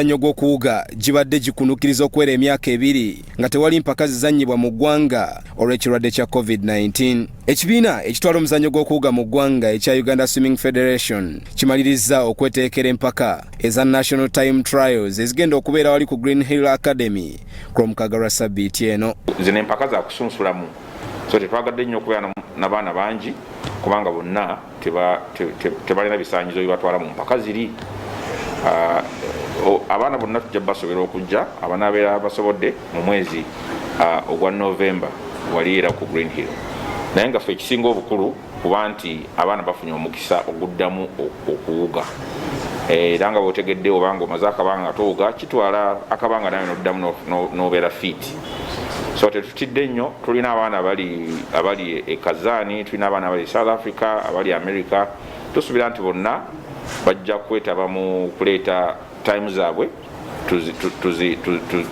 Emizannyo gw'okuwuga gibadde gikunukkiriza okuwera emyaka 2 nga tewali mpaka zizannyibwa mu ggwanga olw'ekirwadde kya COVID-19. Ekibiina ekitwala omuzannyo gw'okuwuga mu ggwanga ekya Uganda Swimming Federation kimalirizza okweteekera empaka eza National Time Trials ezigenda okubeera wali ku Green Hill Academy ku Lwomukaaga lwa ssabbiiti eno. Zino empaka za kusunsulamu, so tetwagadde nnyo okubeera n'abaana bangi kubanga bonna tebalina bisaanyizo bibatwala mu mpaka ziri. Abaana bonna tujja basobola okujja abanaabeera basobodde mu mwezi ogwa November wali era ku Green Hill, naye nga ffe ekisinga obukulu kuba nti abaana bafunye omukisa oguddamu okuwuga. Era nga bwotegedde, obanga omaze akabanga towuga, kitwala akabanga nawe noddamu nobeera fit. So tetutidde nnyo. Tulina abaana abali e Kazani, tulina abaana abali South Africa, abali America. Tusuubira nti bonna bajja kwetaba mu kuleeta time zaabwe,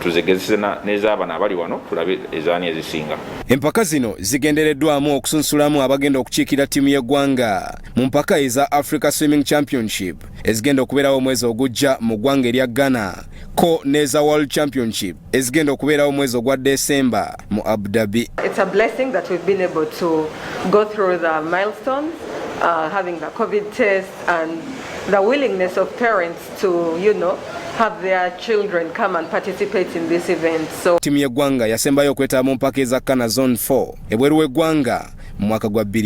tuzigezese n'ez'abana abali wano, tulabe ezaani ezisinga. Empaka zino zigendereddwamu okusunsulamu abagenda okukiikira ttiimu y'eggwanga mu mpaka eza Africa Swimming Championship ezigenda okubeerawo omwezi ogujja mu ggwanga erya Ghana, ko n'eza World Championship ezigenda okubeerawo omwezi ogwa Desemba mu Abu Dhabi. It's a blessing that we've been able to go through the milestones, having the COVID test and the willingness of parents to have their children come and participate in this event. So Ttiimu y'eggwanga yasembayo okwetaba mu mpaka eza CANA Zone 4 ebweru w'eggwanga mu mwaka gwa 2.